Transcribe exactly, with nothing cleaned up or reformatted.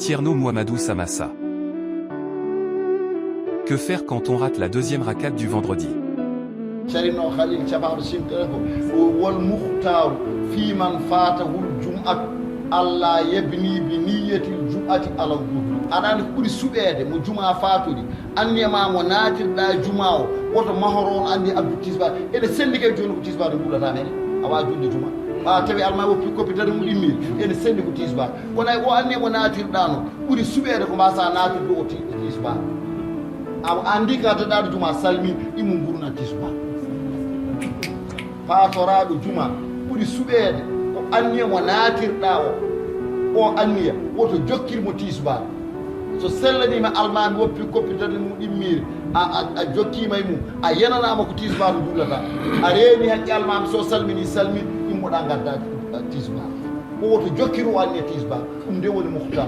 Thierno Mouhamadou Samassa. Que faire quand on rate la deuxième rakat du vendredi ? Ceerno Khalil Capaɗo Sintere ko wal muhtaaru fi man fatahul jum'atu alla yabni bi niyyatil jum'ati ala dhuhri. Aɗa andi ko ɓuri suɓeede mo juma fatori, anniya ma mo naatirɗa e juma o, woto mahoro on andi addu tisba. Ene sendi kay joni ko tisba no juulata men. Awa julde juma, ɓa tawi alma woppi koppi tati mum ɗimmiri, ene sendi ko tisba. Kono ay o anniya mo naatirɗa no ɓuri suɓeede ko mbasa naatirde o ti- tisba. Awa andi ka daɗaɗo juma salmi imo gurna tisba. Fatoraaɗo juma ɓuri suɓeede ko anniya mo naatirɗa o. O anniya woto jokkir mo tisba. So sellanima almami woppi koppi tati mum ɗimmiri, a, a, a jokkima e mum, a yenanama ko tisba no juulata. A reeni haqqe almami, so salmini salmi, immoɗa gadda tisba. O woto jokkir o anniya tisba. Ɗum nde woni muhtar.